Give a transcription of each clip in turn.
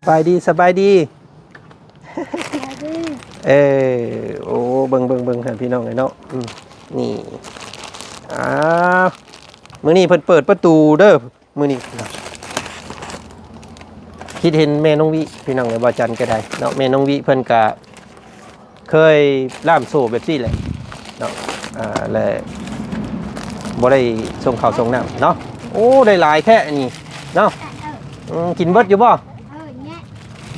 ສະບາຍດີ ສະບາຍດີ ສະບາຍດີ ເອີ ໂອ້ ເບິ່ງ ເບິ່ງ ເບິ່ງ ພີ່ນ້ອງເອີຍເນາະ ອືມ ນີ້ ອ້າວ ມື້ນີ້ເພິ່ນເປີດປະຕູເດີ ມື້ນີ້ ຄິດເຫັນແມ່ນ້ອງວິ ພີ່ນ້ອງເອີຍ ບ່າວຈັນກໍໄດ້ເນາະ ແມ່ນ້ອງວິເພິ່ນກະ ເຄີຍລ່າມໂສ້ແບບຊີ້ແຫຼະເນາະ ອ່າ ແລະ ບໍ່ໄດ້ສົ່ງເຂົ້າສົ່ງນ້ຳເນາະ ໂອ້ ໄດ້ຫຼາຍແທ້ອັນນີ້ເນາະ ເອີ ອືມ ກິນເບິດຢູ່ບໍ່ ເອີ ແຍະ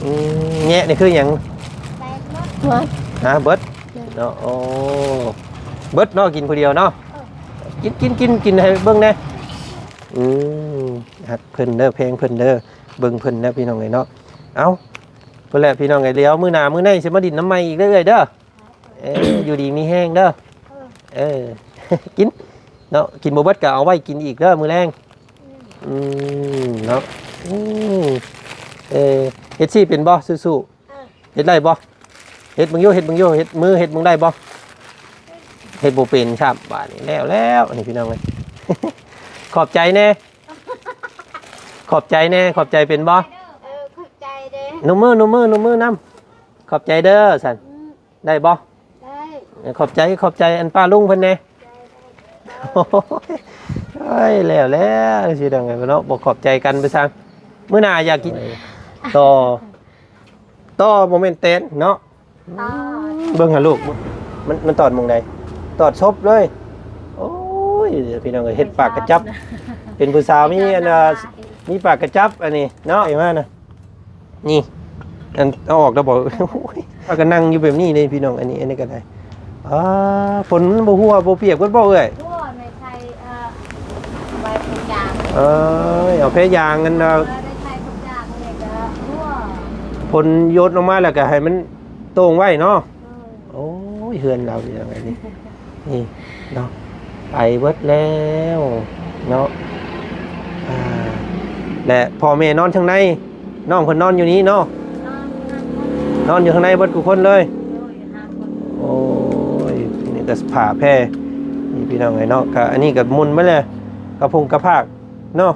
ອືມ ແຍະນີ້ຄືຫຍັງ ເບິດ ຮະ ເບິດເນາະ ໂອ້ ເບິດເນາະ ກິນຜູ້ດຽວເນາະ ເອີ ກິນ ກິນ ກິນ ກິນໃຫ້ເບິ່ງແດ່ ອືມ ຮັກເພິ່ນເດີ ແພງເພິ່ນເດີ ເບິ່ງເພິ່ນນະ ພີ່ນ້ອງເອີຍເນາະ ເອົ້າ ພຸ້ນແຫຼະ ພີ່ນ້ອງເອີຍ ດຽວມື້ໜ້າມື້ໃນຊິມາດິນນຳໃໝ່ອີກເດີ ເອື້ອຍເດີ ເອີ ຢູ່ດີມີແຮງເດີ ເອີ ເອີ ກິນເນາະ ກິນບໍ່ເບິດກໍເອົາໄວ້ກິນອີກເດີມື້ແລງ ອືມ ອືມ ເນາະ ອືມ ເອີ ເຮັດຊີ້ເປັນບໍ່ ສູ້ໆ ເອີ ເຮັດໄດ້ບໍ່ ເຮັດເບິ່ງຢູ່ ເຮັດເບິ່ງຢູ່ ເຮັດມື ເຮັດເບິ່ງໄດ້ບໍ່ ເຮັດບໍ່ເປັນຊ້ຳ ບາດນີ້ແລ້ວ ແລ້ວ ອັນນີ້ ພີ່ນ້ອງເອີຍ ຂອບໃຈແດ່ ຂອບໃຈແດ່ ຂອບໃຈເປັນບໍ່ ເອີ ຂອບໃຈເດ້ ນຸບມື ນຸບມື ນຸບມືນຳ ຂອບໃຈເດີ ຊັ້ນ ອືມ ໄດ້ບໍ່ ໄດ້ ເອີ ຂອບໃຈ ຂອບໃຈອັນປ້າລຸງເພິ່ນແດ່ ຂອບໃຈເດີ ໂອ້ຍ ແລ້ວ ແລ້ວ ຊິດັງເນາະ ບໍ່ຂອບໃຈກັນໄປຊັ້ນ ມື້ໜ້າຢາກກິນ ຕໍ່ ຕໍ່ ບໍ່ແມ່ນແຕນເນາະ ຕໍ່ ເບິ່ງຫາລູກ ມັນ ມັນຕອດໝ່ອງໃດ ຕອດສົບເລີຍ ໂອ້ຍ ພີ່ນ້ອງເອີຍ ເຮັດປາກກະຈັບ ເປັນຜູ້ສາວມີອັນ ມີປາກກະຈັບອັນນີ້ເນາະ ເອີ ມານະ ນີ້ ອັນ ເອົາອອກແລ້ວບໍ່ ໂອ້ຍ ພາກັນນັ່ງຢູ່ແບບນີ້ເດ້ພີ່ນ້ອງ ອັນນີ້ ອັນນີ້ກໍໄດ້ ອ່າ ຝົນມັນບໍ່ຮົ່ວບໍ່ປຽກເບິດບໍ່ເອື້ອຍ ຮົ່ວ ແມ່ໄຖ ເອີ ໄວ້ຜົນຢາງ ເອີຍ ເອົາແພຢາງອັນ ເອີ ໄດ້ໄຖຜົນຢາງນີ້ກໍຮົ່ວ ຝົນຢົດລົງມາແລ້ວກໍໃຫ້ມັນໂຕ່ງໄວ້ເນາະ ເອີ ໂອ້ຍ ເຮືອນລາວເປັນຈັ່ງໃດນີ້ ນີ້ເນາະ ໄປເບິດແລ້ວເນາະ ອ່າ ແລະ ພໍ່ແມ່ນອນທາງໃນ ນ້ອງເພິ່ນນອນຢູ່ນີ້ເນາະ ນອນຢູ່ນັ້ນ ນອນຢູ່ທາງໃນເບິດທຸກຄົນເລີຍ ໂດຍ ຫ້າຄົນ ໂອ້ຍ ນີ້ກໍຜ້າແພ ນີ້ພີ່ນ້ອງເອີຍເນາະ ກໍອັນນີ້ກໍໝຸ່ນມາແລ້ວ ກະພົງກະພາກເນາະ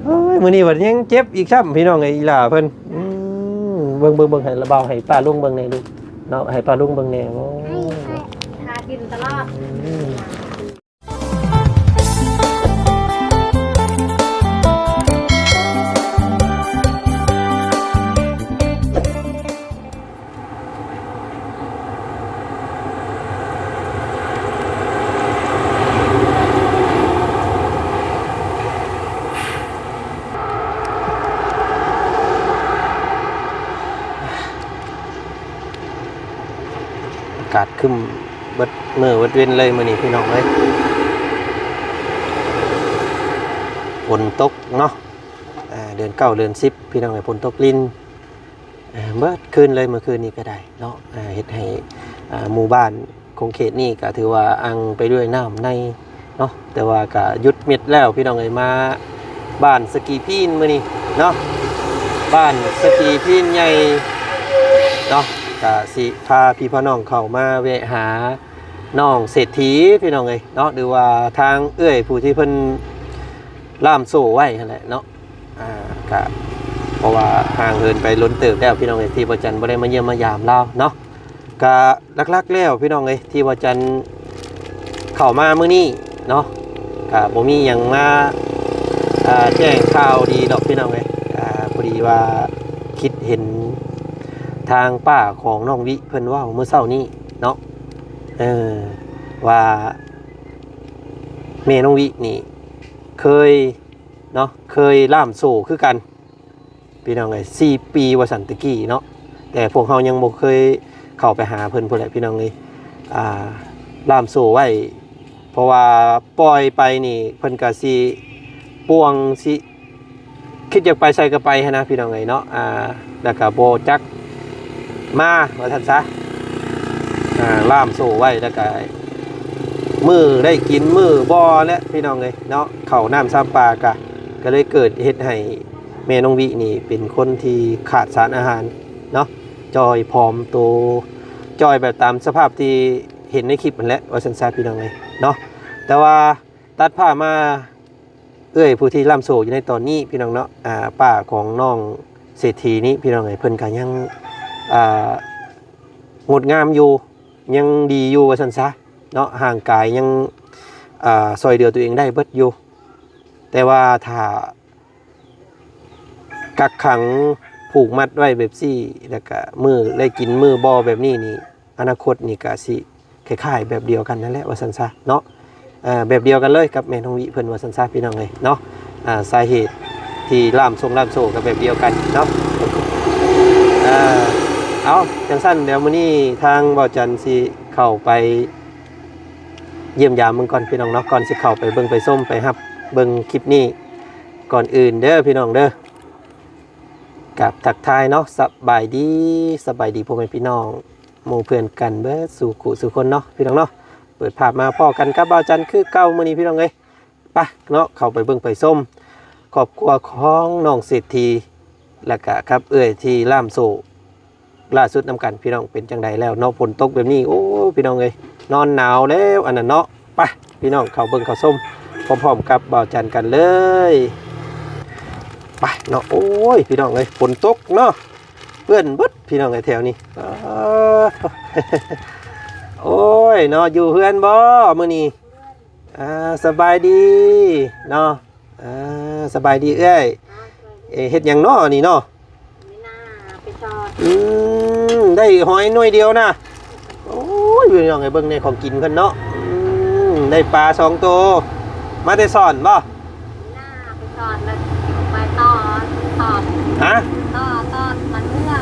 ໂອ້ຍ ມື້ນີ້ບັດຍັງເຈັບອີກຊ້ຳ ພີ່ນ້ອງເອີຍ ອີຫຼ້າເພິ່ນ ອືມ ເບິ່ງ ເບິ່ງ ເບິ່ງ ໃຫ້ລະບ່າວ ໃຫ້ປ້າລຸງເບິ່ງແດ່ລູກເນາະ ໃຫ້ປ້າລຸງເບິ່ງແດ່ ໂອ້ຍ ຫາກິນຕະຫຼອດ ອືມ ອາກາດຄຶ້ມເບິດມື້ເບິດເວັນເລີຍມື້ນີ້ພີ່ນ້ອງເອີຍ ຝົນຕົກເນາະ ອ່າ ເດືອນເກົ້າເດືອນສິບ ພີ່ນ້ອງເອີຍ ຝົນຕົກລິນ ເອີ ເບິດຄືນເລີຍມື້ຄືນນີ້ກໍໄດ້ເນາະ ເອີ ເຮັດໃຫ້ ອ່າ ໝູ່ບ້ານຂົງເຂດນີ້ກໍຖືວ່າອັ່ງໄປດ້ວຍນ້ຳໃນເນາະ ແຕ່ວ່າກໍຢຸດມິດແລ້ວພີ່ນ້ອງເອີຍ ມາບ້ານສະກີພີນມື້ນີ້ເນາະ ບ້ານສະກີພີນໃຫຍ່ເນາະ ກໍຊິພາພີ່ພານ້ອງເຂົ້າມາແວະຫານ້ອງເສດຖີພີ່ນ້ອງເອີຍເນາະ ຫຼືວ່າທາງເອື້ອຍຜູ້ທີ່ເພິ່ນລ່າມໂສ້ໄວ້ຫັ້ນແຫຼະເນາະ. ອ່າ ກະ ເພາະວ່າຫ່າງເຫີນໄປດົນເຕີບແລ້ວ ພີ່ນ້ອງເອີຍ ທີ່ບໍ່ຈັນບໍ່ໄດ້ມາຢ້ຽມມາຢາມລາວເນາະ ກະຫຼັກໆແລ້ວ ພີ່ນ້ອງເອີຍ ທີ່ບໍ່ຈັນເຂົ້າມາມື້ນີ້ເນາະ ກະບໍ່ມີຫຍັງມາ ອ່າ ແຈ້ງຂ່າວດີດອກ ພີ່ນ້ອງເອີຍ ອ່າ ພໍດີວ່າຄິດເຫັນທາງປ້າຂອງນ້ອງວິເພິ່ນເວົ້າມື້ເຊົ້ານີ້ເນາະ ເອີ ວ່າແມ່ນ້ອງວິນີ້ເຄີຍ ເນາະ ເຄີຍລ່າມໂສ້ຄືກັນ ພີ່ນ້ອງເອີຍ ສີ່ປີວ່າຊັ້ນ ແຕ່ກີ້ເນາະ ແຕ່ພວກເຮົາຍັງບໍ່ເຄີຍເຂົ້າໄປຫາເພິ່ນພຸ້ນແຫຼະ ພີ່ນ້ອງເອີຍ ອ່າ ລ່າມໂສ້ໄວ້ ເພາະວ່າປ່ອຍໄປນີ້ ເພິ່ນກະຊິປ່ວງ ຊິຄິດຢາກໄປໃສກໍໄປຫັ້ນນະ ພີ່ນ້ອງເອີຍເນາະ ອ່າ ແລ້ວກະບໍ່ຈັກມາວ່າຊັ້ນຊະ ອ່າ ລ່າມໂສ້ໄວ້ ແລ້ວກະມື້ໄດ້ກິນມື້ບໍ່ແຫຼະ ພີ່ນ້ອງເອີຍເນາະ ເຂົ້ານ້ຳຊຳປາກະ ກໍເລີຍເກີດເຮັດໃຫ້ແມ່ນ້ອງວິນີ້ເປັນຄົນທີ່ຂາດສານອາຫານເນາະ ຈ່ອຍຜອມໂຕ ຈ່ອຍແບບຕາມສະພາບທີ່ເຫັນໃນຄລິບຫັ້ນແຫຼະ ວ່າຊັ້ນຊະ ພີ່ນ້ອງເອີຍເນາະ ແຕ່ວ່າຕັດພາບມາ ເອື້ອຍຜູ້ທີ່ລ່ຳໂຊຢູ່ໃນຕອນນີ້ພີ່ນ້ອງເນາະ ອ່າ ປ້າຂອງນ້ອງເສດຖີນີ້ພີ່ນ້ອງເອີຍ ເພິ່ນກໍຍັງ ອ່າ ງົດງາມຢູ່ ຍັງດີຢູ່ວ່າຊັ້ນຊະເນາະ ຮ່າງກາຍຍັງ ອ່າ ຊ່ອຍເຫຼືອຕົວເອງໄດ້ເບິດຢູ່ ແຕ່ວ່າຖ້າກັກຂັງຜູກມັດໄວ້ແບບຊີ້ ແລ້ວກະມື້ໄດ້ກິນມື້ບໍ່ແບບນີ້ນີ້ ອະນາຄົດນີ້ກະຊິຄ້າຍໆແບບດຽວກັນນັ້ນແຫຼະວ່າຊັ້ນຊະເນາະ ເອີ ແບບດຽວກັນເລີຍກັບແມ່ທອງວິເພິ່ນວ່າຊັ້ນຊະພີ່ນ້ອງເອີຍເນາະ ອ່າ ສາເຫດທີ່ລ່າມຊົງລ່າມໂຊກະແບບດຽວກັນເນາະ ເອີ ເອົາ ຈັ່ງຊັ້ນດຽວມື້ນີ້ທາງບ່າວຈັນຊິເຂົ້າໄປຢ້ຽມຢາມເບິ່ງກ່ອນພີ່ນ້ອງເນາະ ກ່ອນຊິເຂົ້າໄປເບິ່ງໄປຊົມໄປຮັບເບິ່ງຄລິບນີ້ ກ່ອນອື່ນເດີພີ່ນ້ອງເດີ ກາບທັກທາຍເນາະ ສະບາຍດີ ສະບາຍດີພໍ່ແມ່ພີ່ນ້ອງ ໝູ່ເພື່ອນກັນເບິດສູ່ຄູ່ສູ່ຄົນເນາະ ພີ່ນ້ອງເນາະ ເປີດພາບມາພໍ້ກັນກັບບ່າວຈັນຄືເກົ່າມື້ນີ້ພີ່ນ້ອງເອີຍ ໄປເນາະ ເຂົ້າໄປເບິ່ງໄປຊົມຄອບຄົວຂອງນ້ອງເສດຖີ ແລ້ວກະກັບເອື້ອຍທີ່ລ່າມໂຊກລ່າສຸດນຳກັນ ພີ່ນ້ອງ ເປັນຈັ່ງໃດແລ້ວເນາະ ຝົນຕົກແບບນີ້ ໂອ້ ພີ່ນ້ອງເອີຍ ນອນໜາວແລ້ວອັນນັ້ນເນາະ ໄປ ພີ່ນ້ອງ ເຂົ້າເບິ່ງເຂົ້າຊົມພ້ອມໆກັບບ່າວຈັນກັນເລີຍ ໄປເນາະ ໂອ້ຍ ພີ່ນ້ອງເອີຍ ຝົນຕົກເນາະ ເປື້ອນເບິດພີ່ນ້ອງເອີຍແຖວນີ້ ເອີ ໂອ້ຍເນາະ ຢູ່ເຮືອນບໍ່ມື້ນີ້? ອ່າ ສະບາຍດີເນາະ ອ່າ ສະບາຍດີເອື້ອຍ ເອີ ເຮັດຫຍັງເນາະນີ້ເນາະ? ອືມ ໄດ້ຫອຍໜ່ວຍດຽວນະ ໂອ້ຍ ພີ່ນ້ອງເອີຍ ເບິ່ງແດ່ຂອງກິນເພິ່ນເນາະ ອືມ ໄດ້ປາສອງໂຕ ມາແຕ່ສອນບໍ່? ໜ້າໄປສອນແລ້ວໄປຕໍ່ ຕໍ່ ຮະ? ຕໍ່ ຕໍ່ມັນເມື່ອ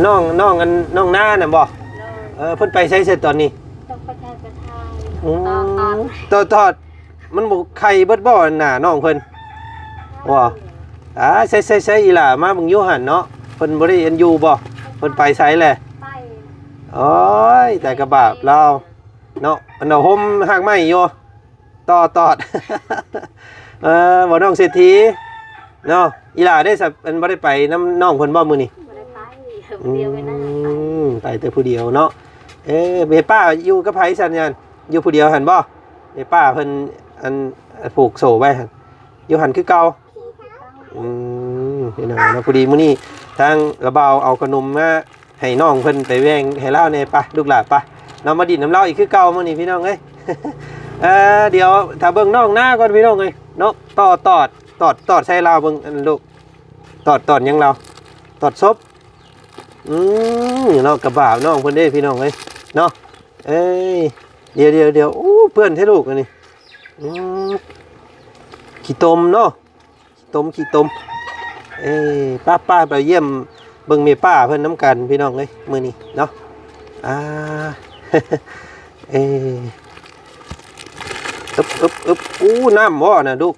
ນ້ອງ ນ້ອງອັນ ນ້ອງນານະບໍ່? ໂດຍ ເອີ ເພິ່ນໄປໃສເສດຕອນນີ້? ຕ້ອງໄປໄທໄປໄທ ອືມ ຕໍ່ ຕໍ່ ຕໍ່ ຕໍ່ ມັນບໍ່ໄຂ່ເບິດບໍ່ໜ້ານ້ອງເພິ່ນ? ບໍ່ ອ່າ ໃສໆໆ ອີ່ຫຼ້າມາເບິ່ງຢູ່ຫັ້ນເນາະ ເພິ່ນບໍ່ໄດ້ອັນຢູ່ບໍ່? ເພິ່ນໄປໃສແຫຼະ? ໄປ ໂອ້ຍ ແຕ່ກະບາບລາວເນາະ ອັນເອົາຮົ່ມຮາກໄມ້ຢູ່ ຕໍ່ຕອດ ເອີ ບໍ່ ນ້ອງເສດຖີເນາະ ອີ່ຫຼ້າເດ້ ອັນບໍ່ໄດ້ໄປນຳນ້ອງເພິ່ນບໍ່ມື້ນີ້? ບໍ່ໄດ້ໄປ ອືມ ໄປແຕ່ຜູ້ດຽວເນາະ ເອີ ແມ່ປ້າຢູ່ກັບໃຜຊັ້ນ? ຢູ່ຜູ້ດຽວຫັ້ນບໍ່? ແມ່ປ້າເພິ່ນ ອັນ ອັນຜູກໂສ້ໄວ້ຫັ້ນ ຢູ່ຫັ້ນຄືເກົ່າ ອືມ ພີ່ນ້ອງເນາະ ພໍດີມື້ນີ້ທາງລະບ່າວເອົາຂະໜົມມາໃຫ້ນ້ອງເພິ່ນໄປແບ່ງໃຫ້ລາວແດ່ ໄປ ລູກຫຼ້າ ໄປ ເນາະ ມາດິນນຳລາວອີກຄືເກົ່າມື້ນີ້ ພີ່ນ້ອງເອີຍ ເອີ ດຽວຖ້າເບິ່ງນ້ອງນາກ່ອນ ພີ່ນ້ອງເອີຍເນາະ ຕໍ່ຕອດ ຕອດ ຕອດໃສ່ລາວເບິ່ງ ອັນລູກ ຕອດ ຕອດຫຍັງລາວ ຕອດສົບ ອືມ ເນາະ ກະບາບນ້ອງເພິ່ນເດ້ ພີ່ນ້ອງເອີຍເນາະ ເອີຍ ດຽວໆໆ ໂອ້ ເປື້ອນແທ້ລູກອັນນີ້ ອືມ ຂີ້ຕົມເນາະ ຂີ້ຕົມ ຂີ້ຕົມ ເອີ ໄປໆ ໄປຢ້ຽມເບິ່ງແມ່ປ້າເພິ່ນນຳກັນ ພີ່ນ້ອງເອີຍ ມື້ນີ້ເນາະ ອ່າ ເອີ ອຶບໆໆ ໂອ້ ນ້ຳບໍ່ນະລູກ?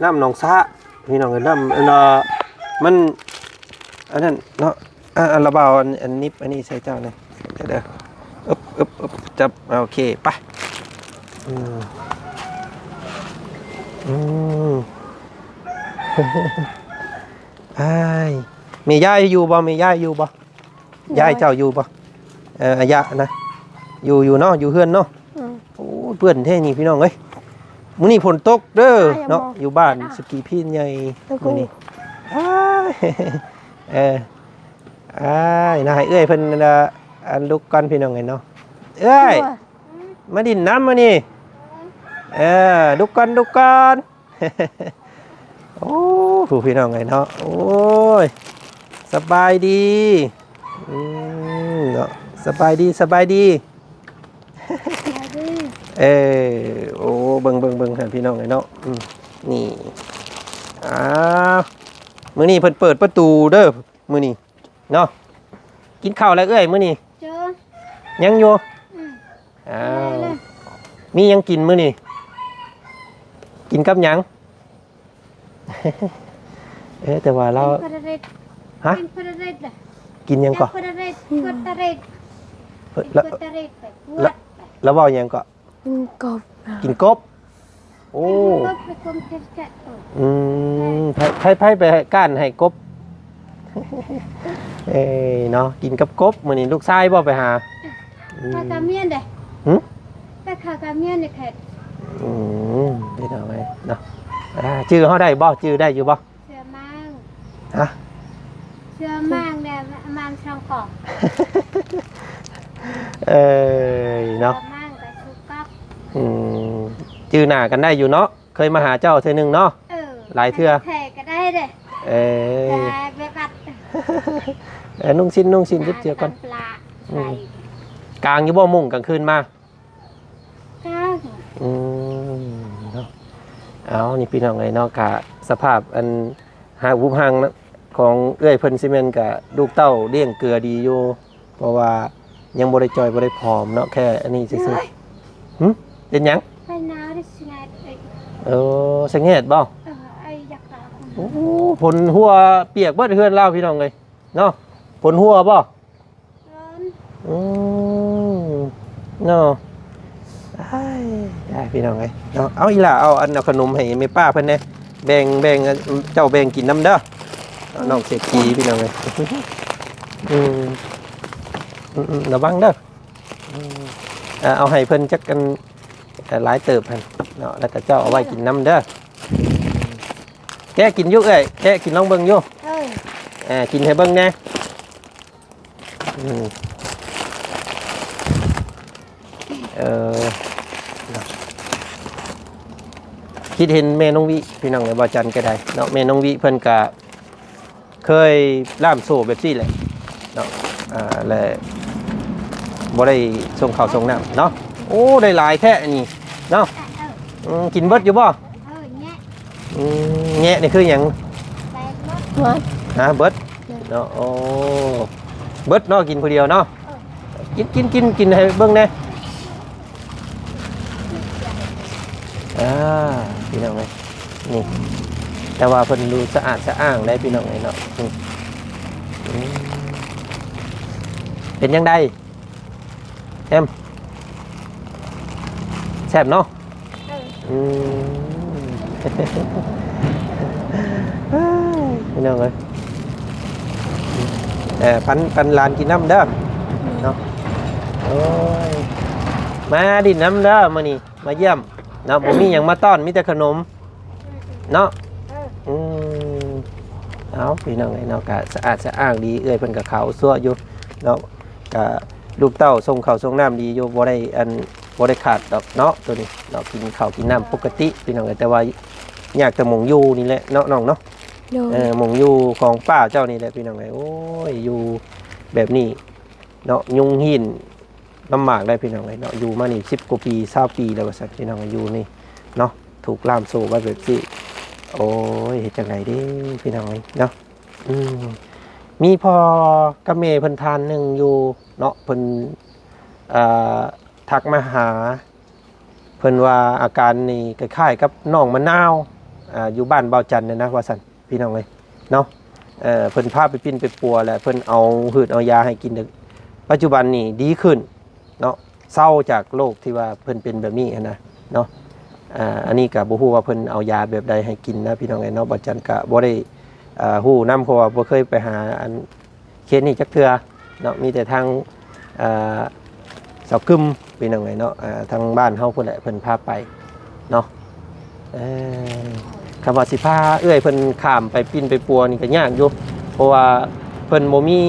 ນ້ຳໜອງສະ ພີ່ນ້ອງເອີຍ ນ້ຳ ອັນ ມັນ ອັນນັ້ນເນາະ ອ່າ ອັນລະບ່າວ ອັນ ອັນນິບອັນນີ້ໃສ່ເຈົ້າແດ່ ເດີ ອຶບ ອຶບ ອຶບ ຈັບ ໂອເຄ ໄປ ອືມ ອືມ ອ້າຍ ແມ່ຍາຍຢູ່ບໍ່? ແມ່ຍາຍຢູ່ບໍ່? ຍາຍເຈົ້າຢູ່ບໍ່? ເອີ ອາຍະນະ ຢູ່ ຢູ່ເນາະ ຢູ່ເຮືອນເນາະ ອືມ ໂອ້ຍ ເປື້ອນແທ້ນີ້ ພີ່ນ້ອງເອີຍ ມື້ນີ້ຝົນຕົກເດີເນາະ ຢູ່ບ້ານສຸກີພີນໃຫຍ່ ມື້ນີ້ ເອີ ອ້າຍ ນະ ໃຫ້ເອື້ອຍເພິ່ນ ອັນ ລຸກກ່ອນ ພີ່ນ້ອງເອີຍເນາະ ເອື້ອຍ ມາດິນນຳມື້ນີ້ ເອີ ລຸກກ່ອນ ລຸກກ່ອນ. ໂອ້ ຜູ້ ພີ່ນ້ອງເອີຍເນາະ ໂອ້ຍ ສະບາຍດີ ອືມ ເນາະ ສະບາຍດີ ສະບາຍດີ ເອີ ໂອ້ ເບິ່ງ ເບິ່ງ ເບິ່ງ ພີ່ນ້ອງເອີຍເນາະ ອືມ ນີ້ ອ້າວ ມື້ນີ້ເພິ່ນເປີດປະຕູເດີ ມື້ນີ້ ເນາະ ກິນເຂົ້າແລ້ວເອື້ອຍມື້ນີ້? ເຈົ້າ ຍັງຢູ່ ອືມ ອ້າວ ມີຫຍັງກິນມື້ນີ້? ກິນກັບຫຍັງ? ເອີ ແຕ່ວ່າລາວ ກິນເພື່ອໄດ້ ຮະ? ກິນເພື່ອໄດ້ລະ ກິນຫຍັງເກາະ? ເພື່ອໄດ້ ເພື່ອໄດ້ ເອີ ລະ ເພື່ອໄດ້ໄປກວດ ລະ ລະເວົ້າຫຍັງເກາະ? ກິນກົບ ກິນກົບ ໂອ້ ກິນກົບ ໄປຄົນແຄະ ອືມ ໃຜ ໃຜ ໃຜໄປກ້ານໃຫ້ກົບ? ເອີ ເນາະ ກິນກັບກົບ ມື້ນີ້ລູກຊາຍບໍ່ໄປຫາ? ອືມ ໄປກັບເມຍເດ້ ຫຶ? ໄປເຂົ້າກັບເມຍໃນແຄະ ອືມ ພີ່ນ້ອງເອີຍເນາະ ອ່າ ຈື່ເຮົາໄດ້ບໍ່? ຈື່ໄດ້ຢູ່ບໍ່? ເສືອມ້າງ ຮະ? ເສືອມ້າງແດ່ ມ້າງສອງກອກ ເອີຍເນາະ ເສືອມ້າງກັບຊຸກກັບ ອືມ ຈື່ໜ້າກັນໄດ້ຢູ່ເນາະ ເຄີຍມາຫາເຈົ້າເທື່ອໜຶ່ງເນາະ ເອີ ຫຼາຍເທື່ອ ແທ້ກໍໄດ້ເດ້ ເອີ ແບບອັດ ເອີ ນຸ່ງສິ້ນ ນຸ່ງສິ້ນ ຢຸດເສື້ອກ່ອນ ອືມ ກາງຢູ່ບໍ່ມຸ້ງກາງຄືນມາ? ກາງ ອືມ ເນາະ ເອົາ ນີ້ພີ່ນ້ອງເອີຍເນາະ ກະສະພາບອັນຫາກຮູບຮ່າງຂອງເອື້ອຍເພິ່ນຊິແມ່ນກະລູກເຕົ້າລ້ຽງເກືອດີຢູ່ ເພາະວ່າຍັງບໍ່ໄດ້ຈ່ອຍບໍ່ໄດ້ຜອມເນາະ ແຄ່ອັນນີ້ຊື່ໆ ຫຶ ເປັນຫຍັງ? ເອີ ສະແງດບໍ່? ໂອ້ ຝົນຫົວປຽກເບິດເຮືອນລາວພີ່ນ້ອງເອີຍເນາະ ຝົນຫົວບໍ່? ອືມ ເນາະ ອ້າຍ ຍາຍ ພີ່ນ້ອງເອີຍເນາະ ເອົາ ອີ່ຫຼ້າ ເອົາອັນ ເອົາຂະໜົມໃຫ້ແມ່ປ້າເພິ່ນແດ່ ແບ່ງ ແບ່ງ ເຈົ້າແບ່ງກິນນຳເດີ ເອົາ ນ້ອງເສດຖີ ພີ່ນ້ອງເອີຍ ອືມ ອືມ ລະວັງເດີ ອືມ ເອົາໃຫ້ເພິ່ນຈັກອັນ ຫຼາຍເຕີບຫັ້ນເນາະ ແລ້ວກໍເຈົ້າເອົາໄວ້ກິນນຳເດີ ແກະກິນຢູ່ເອື້ອຍ ແກະກິນລອງເບິ່ງຢູ່ ເອີ ກິນໃຫ້ເບິ່ງແດ່. ອືມ ເອີ ຄິດເຫັນແມ່ນ້ອງວິ ພີ່ນ້ອງເອີຍ ບໍ່ຈັນກໍໄດ້ເນາະ ແມ່ນ້ອງວິເພິ່ນກະເຄີຍລ່າມໂສ້ແບບຊີ້ແຫຼະເນາະ ອ່າ ແລະ ບໍ່ໄດ້ສົ່ງເຂົ້າສົ່ງນ້ຳເນາະ ໂອ້ ໄດ້ຫຼາຍແທ້ອັນນີ້ເນາະ ເອີ ອືມ ກິນເບິດຢູ່ບໍ່? ເອີ ແງະ ອືມ ແງະນີ້ຄືຫຍັງ? ເບິດ ຮະ ເບິດ ເນາະ ໂອ້ ເບິດເນາະ ກິນຜູ້ດຽວເນາະ ເອີ ກິນ ກິນ ກິນ ກິນໃຫ້ເບິ່ງແດ່ ອ່າ ພີ່ນ້ອງເອີຍ ນີ້ ແຕ່ວ່າເພິ່ນດູສະອາດສະອ້າງໄດ໋ ພີ່ນ້ອງເອີຍເນາະ ອືມ ອືມ ເປັນຈັ່ງໃດ? ແອມ ແຊບເນາະ ເອີ ອືມ ພີ່ນ້ອງເອີຍ ເອີ ປັນ ປັນຫຼານກິນນຳເດີ ເນາະ ໂອ້ຍ ມາດິນນຳເດີມື້ນີ້ ມາຢ້ຽມເນາະ ບໍ່ມີຫຍັງມາຕ້ອນ ມີແຕ່ຂະໜົມ ເນາະ ເອີ ອືມ ເອົາ ພີ່ນ້ອງເອີຍເນາະ ກະສະອາດສະອ້າງດີ ເອື້ອຍເພິ່ນກະຂາວຊົ່ວຢູ່ເນາະ ກະລູກເຕົ້າສົ່ງເຂົ້າສົ່ງນ້ຳດີຢູ່ ບໍ່ໄດ້ອັນ ບໍ່ໄດ້ຂາດດອກເນາະ ໂຕນີ້ເນາະ ກິນເຂົ້າກິນນ້ຳປົກກະຕິ ພີ່ນ້ອງເອີຍ ແຕ່ວ່າຍາກແຕ່ໝ່ອງຢູ່ນີ້ແຫຼະເນາະ ນ້ອງເນາະ ໂດຍ ເອີ ໝ່ອງຢູ່ຂອງປ້າເຈົ້ານີ້ແຫຼະ ພີ່ນ້ອງເອີຍ ໂອ້ຍ ຢູ່ແບບນີ້ເນາະ ຍຸງຮີນ ລຳບາກໄດ໋ພີ່ນ້ອງເອີຍເນາະ ຢູ່ມານີ້ສິບກວ່າປີ ຊາວປີແລ້ວວ່າຊັ້ນ ພີ່ນ້ອງ ຢູ່ນີ້ເນາະ ຖືກລ່າມໂສ້ໄວ້ແບບນີ້ ໂອ້ຍ ເຮັດຈັ່ງໃດເດ້ພີ່ນ້ອງເອີຍເນາະ ອືມ ມີພໍ່ກັບແມ່ເພິ່ນທ່ານໜຶ່ງຢູ່ເນາະ ເພິ່ນ ເອີ ທັກມາຫາ ເພິ່ນວ່າອາການນີ້ຄ້າຍໆກັບນ້ອງມະນາວ ອ່າ ຢູ່ບ້ານບ່າວຈັນນັ້ນນະວ່າຊັ້ນ ພີ່ນ້ອງເອີຍເນາະ ເອີ ເພິ່ນພາໄປປິ່ນໄປປົວ ແລະ ເພິ່ນເອົາຫືດເອົາຢາໃຫ້ກິນ ປັດຈຸບັນນີ້ດີຂຶ້ນເນາະ ເຊົາຈາກໂລກທີ່ວ່າເພິ່ນເປັນແບບນີ້ຫັ້ນນະເນາະ ອ່າ ອັນນີ້ກໍບໍ່ຮູ້ວ່າເພິ່ນເອົາຢາແບບໃດໃຫ້ກິນນະ ພີ່ນ້ອງເອີຍເນາະ ບ່າວຈັນກໍບໍ່ໄດ້ ອ່າ ຮູ້ນຳ ເພາະວ່າບໍ່ເຄີຍໄປຫາອັນ ເຂດນີ້ຈັກເທື່ອເນາະ ມີແຕ່ທາງ ເອີ ເສົາກຶມ ພີ່ນ້ອງເອີຍເນາະ ເອີ ທາງບ້ານເຮົາພຸ້ນແຫຼະ ເພິ່ນພາໄປເນາະ ເອີ ຄຳວ່າຊິພາເອື້ອຍເພິ່ນຂ້າມໄປປິ່ນໄປປົວນີ້ກໍຍາກຢູ່ ເພາະວ່າເພິ່ນບໍ່ມີ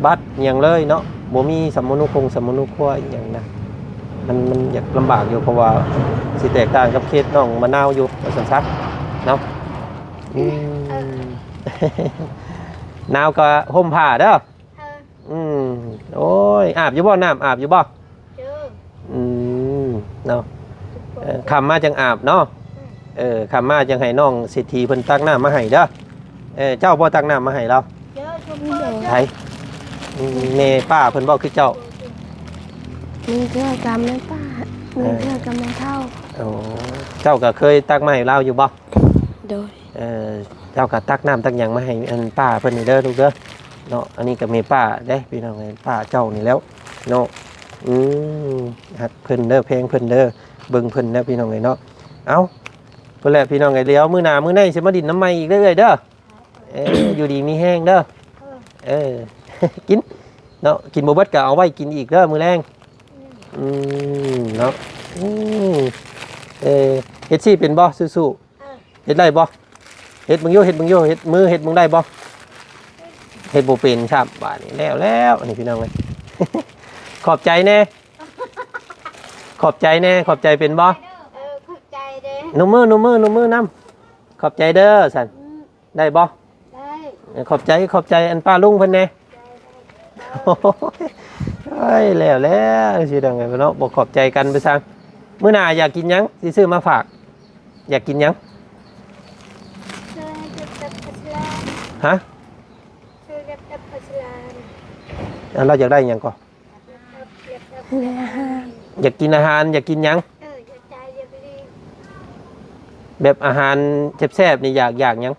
ບັດຫຍັງເລີຍເນາະ ບໍ່ມີສຳມະໂນຄົງ ສຳມະໂນຄົວອີ່ຫຍັງນະ ມັນ ມັນຢາກລຳບາກຢູ່ ເພາະວ່າຊິແຕກຕ່າງກັບເຂດນ້ອງມະນາວຢູ່ ວ່າຊັ້ນຊະເນາະ ອືມ ໜາວກໍຫົ່ມຜ້າເດີ. ເອີ ອືມ ໂອ້ຍ ອາບຢູ່ບໍ່? ນ້ຳອາບຢູ່ບໍ່? ເຈີ ອືມ ເນາະ ເອີ ຄ່ຳມາຈັ່ງອາບເນາະ ອືມ ເອີ ຄ່ຳມາຈັ່ງໃຫ້ນ້ອງເສດຖີເພິ່ນຕັກນ້ຳມາໃຫ້ເດີ ເອີ ເຈົ້າບໍ່ຕັກນ້ຳມາໃຫ້ລາວ? ເຈີ ໃຜ? ອືມ ແມ່ປ້າເພິ່ນບໍ່ຄືເຈົ້າ? ມີເທື່ອກັບແມ່ປ້າ ມີເທື່ອກັບແມ່ເຖົ້າ ໂອ້ ເຈົ້າກໍເຄີຍຕັກມາໃຫ້ລາວຢູ່ບໍ່? ໂດຍ ເອີ ເຈົ້າກໍຕັກນ້ຳຕັກຫຍັງມາໃຫ້ອັນປ້າເພິ່ນນີ້ເດີລູກເດີ ເນາະ ອັນນີ້ກໍແມ່ປ້າເດ້ພີ່ນ້ອງເອີຍ ປ້າເຈົ້ານີ້ແລ້ວເນາະ ອືມ ຮັກເພິ່ນເດີ ແພງເພິ່ນເດີ ເບິ່ງເພິ່ນແລ້ວພີ່ນ້ອງເອີຍເນາະ ເອົ້າ ພຸ້ນແຫຼະພີ່ນ້ອງເອີຍ ດຽວມື້ໜ້າມື້ໃນຊິມາດິນນຳໃໝ່ອີກເດີເອື້ອຍເດີ ເອີ ຢູ່ດີມີແຮງເດີ ເອີ ກິນເນາະ ກິນບໍ່ເບິດກໍເອົາໄວ້ກິນອີກເດີມື້ແລງ ອືມ ເນາະ ອືມ ເອີ ເຮັດຊີ້ເປັນບໍ່? ສູ້ໆ. ເຮັດໄດ້ບໍ່? ເຮັດເບິ່ງຢູ່ ເຮັດເບິ່ງຢູ່ ເຮັດມື ເຮັດເບິ່ງໄດ້ບໍ່? ເຮັດບໍ່ເປັນຊ້ຳ. ບາດນີ້ແລ້ວແລ້ວ ອັນນີ້ພີ່ນ້ອງເອີຍ ຂອບໃຈແດ່ ຂອບໃຈແດ່ ຂອບໃຈເປັນບໍ່? ເອີ ຂອບໃຈເດ້. ນຸມມື ນຸມມື ນຸມມືນຳ. ຂອບໃຈເດີຊັ້ນ. ອືມ ໄດ້ບໍ່? ໄດ້. ເອີ ຂອບໃຈ ຂອບໃຈອັນປ້າລຸງເພິ່ນແດ່. ໂອ້ຍ ແລ້ວແລ້ວ ຊິດັງເນາະ ບໍ່ຂອບໃຈກັນໄປຊັ້ນ. ມື້ໜ້າຢາກກິນຫຍັງ ຊິຊື້ມາຝາກ. ຢາກກິນຫຍັງ? ຮະ? ລາວຢາກໄດ້ຫຍັງກໍ? ຢາກກິນອາຫານ ຢາກກິນຫຍັງ? ເອີ ຢາກຈ່າຍ ຢາກລີ ແບບອາຫານແຊບໆນີ້ ຢາກ ຢາກຫຍັງ?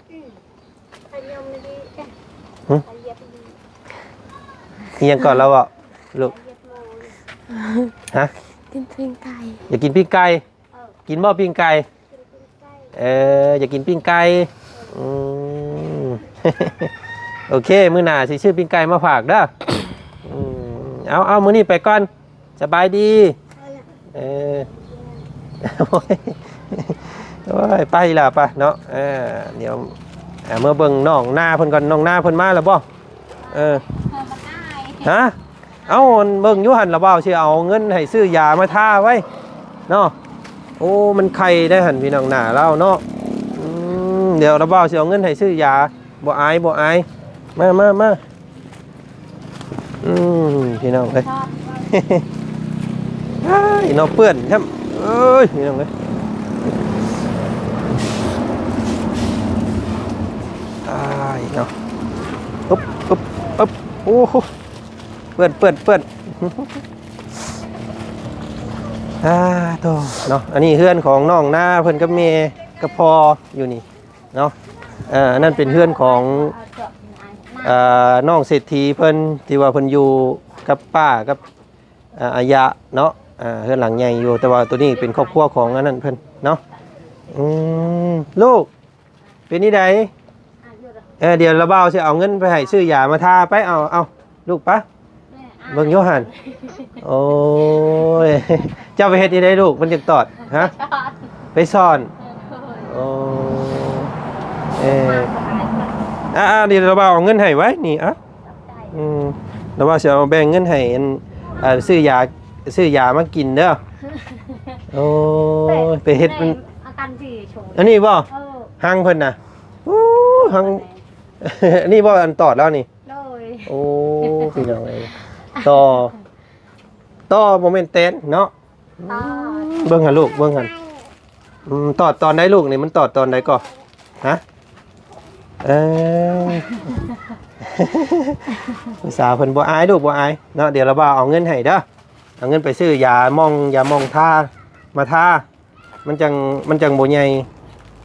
ອືມ ຫຶ? ອີ່ຫຍັງກ່ອນລາວເວົ້າລູກ? ຮະ? ກິນປີ້ງໄກ່. ຢາກກິນປີ້ງໄກ່? ເອີ ກິນບໍ່ປີ້ງໄກ່? ກິນປີ້ງໄກ່. ເອີ ຢາກກິນປີ້ງໄກ່. ອືມ ໂອເຄ ມື້ໜ້າຊິຊື້ປີ້ງໄກ່ມາຝາກເດີ. ອືມ ເອົາ ເອົາ ມື້ນີ້ໄປກ່ອນ. ສະບາຍດີ. ເອີ ໂອ້ຍ ໂອ້ຍ ໄປລະ ໄປເນາະ. ເອີ ດຽວ ເອີ ເມືອເບິ່ງນ້ອງນາເພິ່ນກ່ອນ. ນ້ອງນາເພິ່ນມາແລ້ວບໍ່? ເອີ ຮະ? ເອົ້າ ອັນເບິ່ງຢູ່ຫັ້ນ ລະບ່າວຊິເອົາເງິນໃຫ້ຊື້ຢາມາທາໄວ້ເນາະ. ໂອ້ ມັນໄຄໄດຫັ້ນ ພີ່ນ້ອງ ໜ້າລາວເນາະ. ອືມ ດຽວລະບ່າວຊິເອົາເງິນໃຫ້ຊື້ຢາ. ບໍ່ອາຍ ບໍ່ອາຍ. ມາ ມາ ມາ. ອືມ ພີ່ນ້ອງເອີຍ ອ້າຍ ເນາະ ເປື້ອນຊ້ຳ. ເອີຍ ພີ່ນ້ອງເອີຍ ອ້າຍ ເນາະ. ອຶບ ອຶບ ອຶບ ໂອ້ໂຫ ເປື້ອນ ເປື້ອນ ເປື້ອນ. ອ້າ ໂທ້ ເນາະ ອັນນີ້ເຮືອນຂອງນ້ອງນາເພິ່ນກັບແມ່ກັບພໍ່ຢູ່ນີ້. ເນາະ ເອີ ອັນນັ້ນເປັນເຮືອນຂອງ ເອີ ນ້ອງເສດຖີເພິ່ນ ທີ່ວ່າເພິ່ນຢູ່ກັບປ້າກັບ ເອີ ອາຍະເນາະ. ເອີ ເຮືອນຫຼັງໃຫຍ່ຢູ່ ແຕ່ວ່າໂຕນີ້ເປັນຄອບຄົວຂອງອັນນັ້ນເພິ່ນເນາະ. ອືມ ລູກ ເປັນຈັ່ງໃດ? ເອີ ດຽວລະບ່າວຊິເອົາເງິນໄປໃຫ້ຊື້ຢາມາທາໄປ. ເອົາ ເອົາ ລູກປະ ເບິ່ງຢູ່ຫັ້ນ. ໂອ້ຍ ເຈົ້າໄປເຮັດອີ່ໃດລູກ ມັນຈຶ່ງຕອດ ຮະ? ໄປສ້ອນ. ໂອ້ ເອີ ອ່າໆ ດຽວລະບ່າວເອົາເງິນໃຫ້ໄວ້ນີ້ ອ່ະ. ອືມ ລະບ່າວຊິເອົາແບ່ງເງິນໃຫ້ ອັນ ອ່າ ຊື້ຢາ ຊື້ຢາມາກິນເດີ. ໂອ້ຍ ໄປເຮັດ ອັນນີ້ບໍ່? ເອີ ຮັງເພິ່ນນະ. ໂອ້ ຮັງ ອັນນີ້ບໍ່? ອັນຕອດແລ້ວນີ້. ໂດຍ ໂອ້ ພີ່ນ້ອງເອີຍ ຕໍ່ ຕໍ່ ບໍ່ແມ່ນແຕນເນາະ. ອືມ ເບິ່ງຫັ້ນລູກ ເບິ່ງຫັ້ນ. ອືມ ຕອດຕອນໃດລູກນີ້? ມັນຕອດຕອນໃດກໍ? ຮະ? ເອີ ຜູ້ສາວເພິ່ນບໍ່ອາຍລູກ ບໍ່ອາຍເນາະ. ດຽວລະບ່າວເອົາເງິນໃຫ້ເດີ ເອົາເງິນໄປຊື້ຢາໝ່ອງ ຢາໝ່ອງທາ ມາທາ. ມັນຈັ່ງ ມັນຈັ່ງບໍ່ໃຫຍ່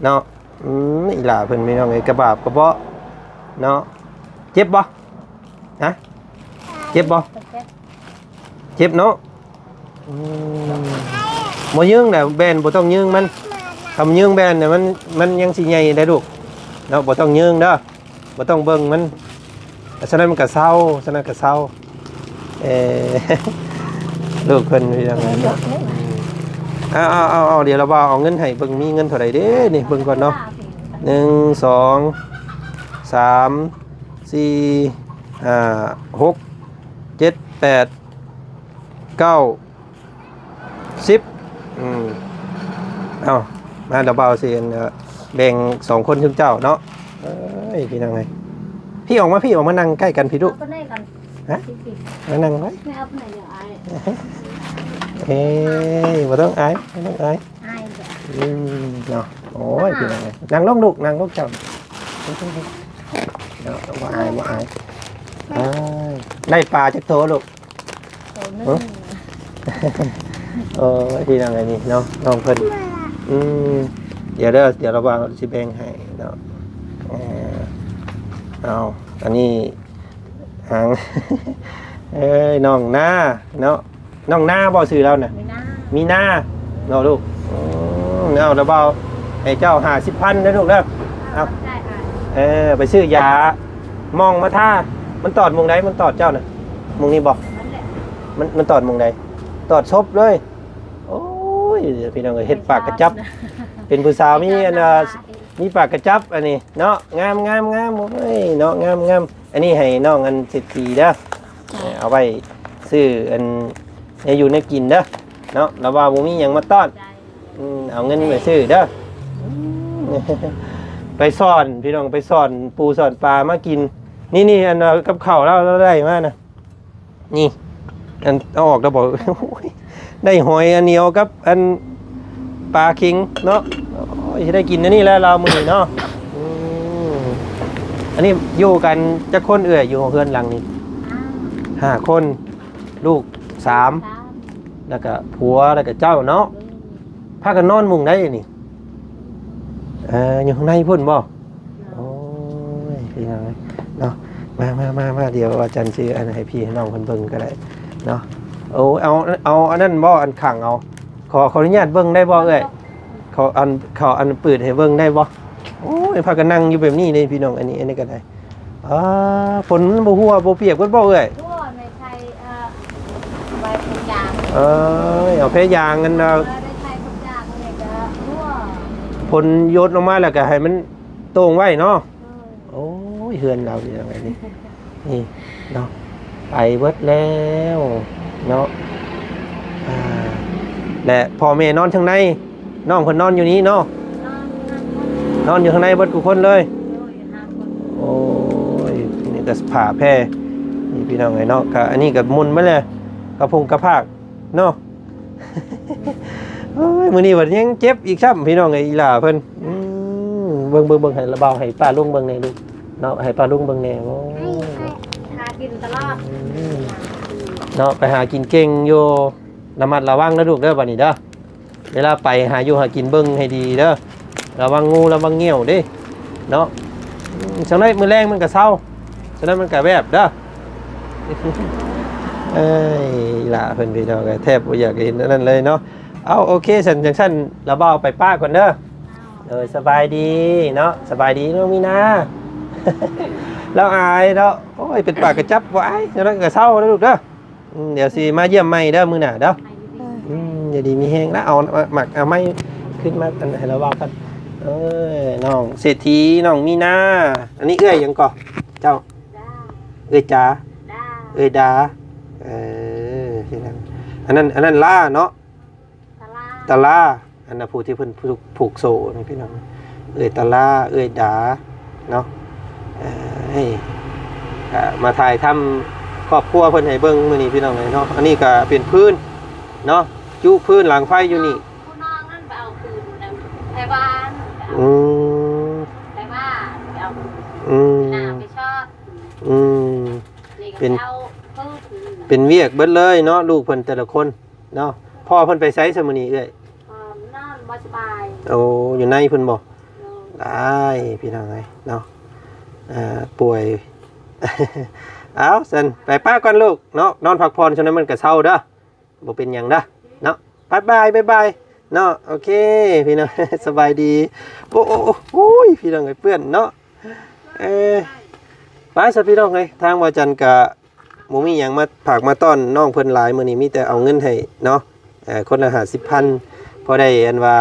ເນາະ. ອືມ ອີ່ຫຼ້າເພິ່ນ ພີ່ນ້ອງເອີຍ ກະບາບກະເບາະເນາະ. ເຈັບບໍ່? ຮະ? ເຈັບບໍ່? ເຈັບເນາະ. ອືມ ບໍ່ຍືງນະ ແບນບໍ່ຕ້ອງຍືງມັນ. ຄຳຍືງແບນນະ ມັນ ມັນຍັງຊິໃຫຍ່ໄດ໋ລູກເນາະ. ບໍ່ຕ້ອງຍືງເດີ. ບໍ່ຕ້ອງເບິ່ງມັນ. ສະນັ້ນມັນກະເຊົາ ສະນັ້ນກະເຊົາ. ເອີ ລູກເພິ່ນ ພີ່ນ້ອງ. ເອົາ ເອົາ ເອົາ ດຽວລະບ່າວເອົາເງິນໃຫ້ເບິ່ງ ມີເງິນເທົ່າໃດເດ້ນີ້ ເບິ່ງກ່ອນເນາະ. ໜຶ່ງ ສອງ ສາມ ສີ່ ຫ້າ ຫົກ ເຈັດ ແປດ ເກົ້າ ສິບ. ອືມ ເອົາ ມາ ດຽວບ່າວຊິ ອັນ ເອີ ແບ່ງສອງຄົນຊຸມເຈົ້າເນາະ. ເອີຍ ພີ່ນ້ອງເອີຍ ພີ່ອອກມາ ພີ່ອອກມານັ່ງໃກ້ກັນ ພີ່ດຸ. ເອົາໄປໄດ້ກັນ ຮະ? ມານັ່ງໄວ້ ແມ່ເອົາໄປໄດ້ ດຽວອາຍ. ເອີຍ ບໍ່ຕ້ອງອາຍ ບໍ່ຕ້ອງອາຍ ອາຍ. ອືມ ເນາະ. ໂອ້ຍ ພີ່ນ້ອງເອີຍ ນັ່ງລົງລູກ ນັ່ງລົງເຈົ້າເນາະ. ບໍ່ອາຍ ບໍ່ອາຍ. ໄດ້ປາຈັກໂຕລູກ? ໂຕໜຶ່ງ. ໂອ້ຍ ພີ່ນ້ອງເອີຍ ນີ້ເນາະ ນ້ອງເພິ່ນ. ອືມ ດຽວເດີ ດຽວລະບ່າວຊິແບ່ງໃຫ້ເນາະ. ເອີ ເອົາ ອັນນີ້ຫາງ ເອີຍ ນ້ອງນາເນາະ. ນ້ອງນາບໍ່ຊື່ລາວນະ? ມີນາ ມີນາເນາະລູກ. ອືມ ເອົາ ດຽວບ່າວໃຫ້ເຈົ້າຫ້າສິບພັນເດີລູກເດີ. ເອົາ ເອີ ໄປຊື້ຢາໝ່ອງມາທາ. ມັນຕອດໝ່ອງໃດ? ມັນຕອດເຈົ້ານະ ໝ່ອງນີ້ບໍ່? ມັນ ມັນຕອດໝ່ອງໃດ? ຕອດສົບເລີຍ. ໂອ້ຍ ພີ່ນ້ອງເອີຍ ເຮັດປາກກະຈັບ. ເປັນຜູ້ສາວມີອັນ ເອີ ມີປາກກະຈັບອັນນີ້ເນາະ ງາມໆໆ ໂອ້ຍເນາະ ງາມໆ ອັນນີ້ໃຫ້ນ້ອງອັນເສດຖີເດີ ເອົາໄວ້ຊື້ອັນແນວຢູ່ແນວກິນເດີເນາະ ລາວວ່າບໍ່ມີຫຍັງມາຕ້ອນ ອືມ ເອົາເງິນໄປຊື້ເດີ ໄປສອນພີ່ນ້ອງ ໄປສອນປູສອນປາມາກິນ ນີ້ໆ ອັນກັບເຂົ້າລາວ ລາວໄດ້ມານະ ນີ້ ອັນເອົາອອກແລ້ວບໍ່ ໂອ້ຍ ໄດ້ຫອຍອັນໜຽວກັບອັນປາເຂັງເນາະ ໂອ້ຍ ຊິໄດ້ກິນອັນນີ້ແຫຼະລາວມື້ນີ້ເນາະ ອືມ ອັນນີ້ຢູ່ກັນຈັກຄົນເອື້ອຍ ຢູ່ເຮືອນຫຼັງນີ້ ຫ້າຄົນ ລູກສາມ ແລ້ວກະຜົວ ແລ້ວກະເຈົ້າເນາະ ພາກັນນອນມຸງໃດນີ້ ເອີ ຢູ່ຂ້າງໃນພຸ້ນບໍ່? ໂອ້ຍ ພີ່ນ້ອງເອີຍເນາະ ມາ ມາ ມາ ມາ ດຽວອາຈານຊິອັນໃຫ້ພີ່ໃຫ້ນ້ອງເພິ່ນເບິ່ງກໍໄດ້ເນາະ ໂອ້ ເອົາ ເອົາອັນນັ້ນບໍ່ ອັນຂັງເອົາ ຂໍ ຂໍອະນຸຍາດເບິ່ງໄດ້ບໍ່ເອື້ອຍ? ເຂົາອັນ ເຂົາອັນເປີດໃຫ້ເບິ່ງໄດ້ບໍ່? ໂອ້ຍ ພາກັນນັ່ງຢູ່ແບບນີ້ເດ້ພີ່ນ້ອງ ອັນນີ້ ອັນນີ້ກໍໄດ້ ອ່າ ຝົນມັນບໍ່ຮົ່ວບໍ່ປຽກເບິດບໍ່ເອື້ອຍ? ຮົ່ວ ໃນໄທ ເອີ ໄວ້ເປັນຢາງ ເອີ ເອົາແພຢາງອັນ ເອີ ໃນໄທເປັນຢາງນີ້ກໍຮົ່ວ ຝົນຢົດລົງມາແລ້ວກໍໃຫ້ມັນໂຕ່ງໄວ້ເນາະ ໂອ້ຍ ເຮືອນລາວເປັນຈັ່ງໃດນີ້ ນີ້ເນາະ ໄປເບິດແລ້ວເນາະ ອ່າ ແລະພໍ່ແມ່ນອນທາງໃນ ນ້ອງເພິ່ນນອນຢູ່ນີ້ເນາະ ນອນຢູ່ຂ້າງໃນເບິດທຸກຄົນເລີຍ ໂອ້ຍ ນີ້ກໍຜ້າແພ ນີ້ພີ່ນ້ອງເອີຍເນາະ ກະອັນນີ້ກໍໝຸ່ນໄປແລ້ວ ກະພົງກະພາກເນາະ ໂອ້ຍ ມື້ນີ້ບັດຍັງເຈັບອີກຊ້ຳ ພີ່ນ້ອງເອີຍ ອີຫຼ້າເພິ່ນ ອືມ ເບິ່ງ ເບິ່ງ ເບິ່ງ ໃຫ້ລາວບ່າວ ໃຫ້ປ້າລຸງເບິ່ງແດ່ລູກເນາະ ໃຫ້ປ້າລຸງເບິ່ງແດ່ ໂອ້ຍ ຫາກິນຕະຫຼອດ ອືມ ເນາະ ໄປຫາກິນເກັ່ງຢູ່ ລະມັດລະວັງເດີລູກເດີ ບັດນີ້ເດີ ເວລາໄປຫາຢູ່ຫາກິນເບິ່ງໃຫ້ດີເດີ ລະວັງງູລະວັງງຽວເດ້ເນາະ ອືມ ຈັ່ງໃດມື້ແລງມັນກໍເຊົາ ຈັ່ງໃດມັນກໍແວບເດີ ເອີຍ ອີຫຼ້າເພິ່ນພີ່ນ້ອງເອີຍ ແທບບໍ່ຢາກເຫັນອັນນັ້ນເລີຍເນາະ ເອົາ ໂອເຄ ຊັ້ນຈັ່ງຊັ້ນລາວບ່າວໄປປ້າກ່ອນເດີ ໂດຍ ສະບາຍດີເນາະ ສະບາຍດີນ້ອງມີນາ ລາວອາຍເນາະ ໂອ້ຍ ເປັນປາກກະຈັບບໍ່ອາຍ ຈັ່ງໃດກໍເຊົາເດີລູກເດີ ອືມ ດຽວຊິມາຢ້ຽມໃໝ່ເດີມື້ໜ້າເດີ ອືມ ຢູ່ດີມີແຮງນະ ເອົາ ເອົາ ໝາກ ເອົາໄມ້ຂຶ້ນມາ ອັນ ໃຫ້ລາວເວົ້າກັນ ເອີ ນ້ອງເສດຖີ ນ້ອງມີນາ ອັນນີ້ເອື້ອຍຫຍັງເກາະເຈົ້າ? ເອື້ອຍຈາ ເອື້ອຍດາ ເອີ ອັນນັ້ນ ອັນນັ້ນລາເນາະ ຕາລາ ຕາລາ ອັນນະ ຜູ້ທີ່ເພິ່ນຜູກ ຜູກໂສ້ນີ້ພີ່ນ້ອງ ເອື້ອຍຕາລາ ເອື້ອຍດາເນາະ ເອີ ກະມາຖ່າຍທຳຄອບຄົວເພິ່ນໃຫ້ເບິ່ງມື້ນີ້ພີ່ນ້ອງເອີຍເນາະ ອັນນີ້ກະເປັນພື້ນເນາະ ຈຸພື້ນຫຼັງໄຟຢູ່ນີ້ ຜູ້ນ້ອງນັ້ນໄປເອົາຄືນນຳໄທບ້ານ ອືມ ໄທບ້ານໄປເອົາ ອືມ ໜ້າໄປຊອດ ອືມ ນີ້ກໍ ເປັນ ໄປເອົາຄືນ ເປັນວຽກເບິດເລີຍເນາະ ລູກເພິ່ນແຕ່ລະຄົນ ເນາະ ພໍ່ເພິ່ນໄປໃສຊະມື້ນີ້ເອື້ອຍ? ພໍ່ນອນບໍ່ສະບາຍ ໂອ້ ຢູ່ໃນພຸ້ນບໍ່? ໂດຍ ອ້າຍ ພີ່ນ້ອງເອີຍເນາະ ເອີ ປ່ວຍ ເອົາ ຊັ້ນໄປປ້າກ່ອນລູກເນາະ ນອນພັກຜ່ອນ ຊ່ວງນັ້ນມັນກະເຊົາເດີ ບໍ່ເປັນຫຍັງເດີເນາະ ບາຍບາຍ ບາຍບາຍເນາະ ໂອເຄ ພີ່ນ້ອງ ສະບາຍດີ ໂອ້ ໂອ້ ໂອ້ ໂອ້ຍ ພີ່ນ້ອງເອີຍ ເປື້ອນເນາະ ເອີ ໄປຊະພີ່ນ້ອງເອີຍ ທາງບ່າວຈັນກະ ບໍ່ມີຫຍັງມາຝາກມາຕ້ອນນ້ອງເພິ່ນຫຼາຍ ມື້ນີ້ມີແຕ່ເອົາເງິນໃຫ້ເນາະ ເອີ ຄົນລະຫ້າສິບພັນ ພໍໄດ້ອັນວ່າ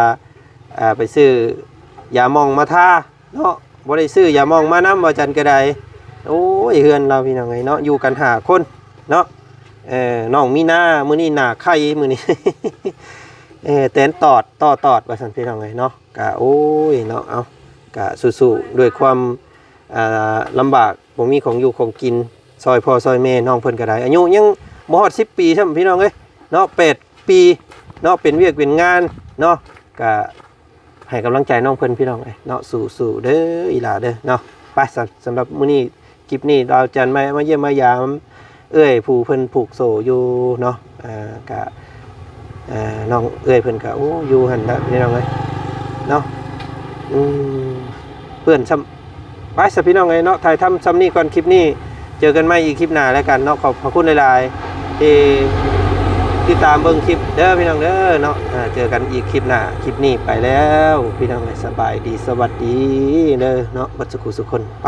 ເອີ ໄປຊື້ຢາໝອງມາທາເນາະ ບໍ່ໄດ້ຊື້ຢາໝອງມານຳ ວ່າຈັ່ງໃດກໍໄດ້ ໂອ້ຍ ເຮືອນລາວພີ່ນ້ອງເອີຍເນາະ ຢູ່ກັນຫ້າຄົນເນາະ ເອີ ນ້ອງມີນາ ມື້ນີ້ໜ້າໄຂ່ ມື້ນີ້ ເອີ ແຕນຕອດ ຕໍ່ຕອດ ວ່າຊັ້ນພີ່ນ້ອງເອີຍເນາະ ກະ ໂອ້ຍ ເນາະ ເອົາ ກະສູ້ໆ ດ້ວຍຄວາມ ອ່າ ລຳບາກ ບໍ່ມີຂອງຢູ່ຂອງກິນ ຊ່ອຍພໍ່ຊ່ອຍແມ່ ນ້ອງເພິ່ນກໍໄດ້ ອາຍຸຍັງບໍ່ຮອດສິບປີຊ້ຳ ພີ່ນ້ອງເອີຍເນາະ ແປດປີເນາະ ເປັນວຽກເປັນງານເນາະ ກະໃຫ້ກຳລັງໃຈນ້ອງເພິ່ນ ພີ່ນ້ອງເອີຍເນາະ ສູ້ໆ ເດີ ອີຫຼ້າເດີເນາະ ໄປ ສຳ ສຳລັບມື້ນີ້ ຄລິບນີ້ ບ່າວຈັນມາ ມາຢ້ຽມມາຢາມ ເອື້ອຍຜູ້ເພິ່ນຜູກໂສ້ຢູ່ເນາະ ເອີ ກະ ເອີ ນ້ອງເອື້ອຍເພິ່ນກະ ໂອ້ ຢູ່ຫັ້ນລະ ພີ່ນ້ອງເອີຍເນາະ ອືມ ເປື້ອນຊ້ຳ ໄປຊະພີ່ນ້ອງເອີຍເນາະ ຖ່າຍທຳຊ່ຳນີ້ກ່ອນ ຄລິບນີ້ ເຈີກັນໃໝ່ອີກຄລິບໜ້າແລ້ວກັນເນາະ ຂອບພະຄຸນຫຼາຍໆ ທີ່ຕິດຕາມເບິ່ງຄລິບເດີພີ່ນ້ອງເດີເນາະ ເຈີກັນອີກຄລິບໜ້າ ຄລິບນີ້ໄປແລ້ວ ພີ່ນ້ອງເອີຍ ສະບາຍດີ ສະຫວັດດີເດີເນາະ ເບິດສຸຂູສຸຄົນ ໄປ.